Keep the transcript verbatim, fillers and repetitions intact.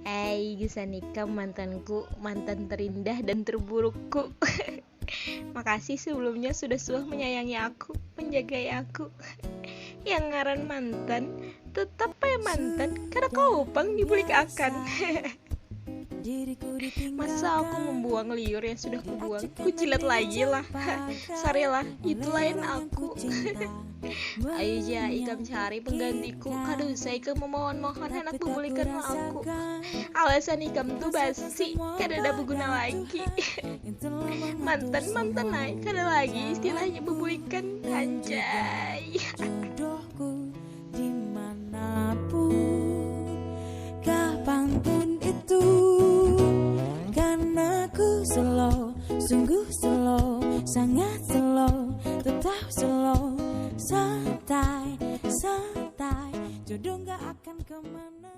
Hai, gasan ikam mantanku, mantan terindah dan terburukku. Makasih sebelumnya sudah suah menyayangi aku, menjagai aku. Yang ngaran mantan, tetap bae mantan, kada kawa pang dibulik akan. Masa aku membuang liur yang sudah kubuang, kujilat lagi lah. Sarilah, itu lain aku. Ayo ja, ikam cari penggantiku. Kada usah ikam memohon-mohon handak bebulikan lawan aku. Alasan ikam tu basi, kada ada beguna lagi. Mantan, mantan ai, kada lagi istilahnya bebulikan. Anjay. Jodohku dimanapun, kapanpun itu, karena ku slow, sungguh slow, sangat slow, tetap slow, santai, santai. Jodoh nggak akan kemana.